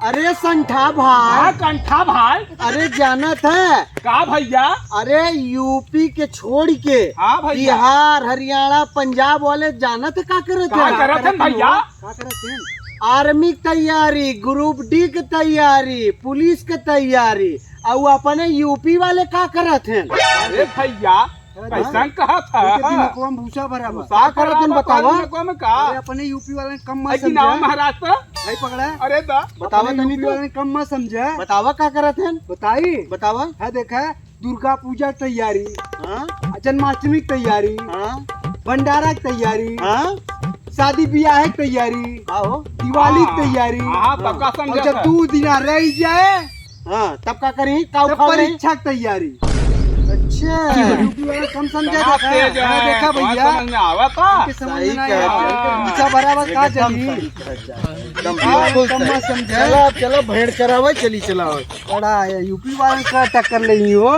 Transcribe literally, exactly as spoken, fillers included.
अरे संठा भाई। हाँ, कंठा भाई। अरे जानत है? का भैया? अरे यूपी के छोड़ के हाँ भैया। बिहार, हरियाणा, पंजाब वाले जानत है का करत का है? करत हैं भैया? का करत हैं? आर्मी के तैयारी, ग्रुप डी के तैयारी, पुलिस के तैयारी, अउ अपने यूपी वाले का करत हैं? अरे भैया, हाँ? कैसन कहत है? इनके दिमकवा में भूसा भरा बा। भूसा का करत हैं भरा बा, बतावा? दिमकवा में का? अरे अपने यूपी वाले कम मत ऐसी समझा। नाम महाराष्ट्र? भाई पकड़ा। अरे दा। बतावा अपने तनी यूपी तो। वाले कम मत समझा। बतावा का करत हैं? बताई? बतावा। है देखा, दुर्गा पूजा के तैयारी, हाँ? जन्माष्टमी के तैयारी, हाँ? भंडारा के तैयारी, हाँ? शादी ब्याह के तैयारी, हाँ हो। दिवाली के हाँ। तैयारी। हाँ, तब का और समझा जब था? दू दिना रह जाए, हाँ, तब का करी? का तब उखाड़ ले? परीक्षा के तैयारी। अच्छा। यूपी वाला कम समझा कहाँ जाता है। तेज हाँ, है? देखा कहाँ भैया। समझ में आवा था? इनके समझ सही में ना कहत आया। है। पीछा बराबर का एकदम चली। सही कहत है। एकदम हाँ, बिल्कुल कम सही। मत समझे। चला, चला, भेड़ चरावे, चली चलावे। बड़ा है, यूपी वाला का टक्कर लेनी हो।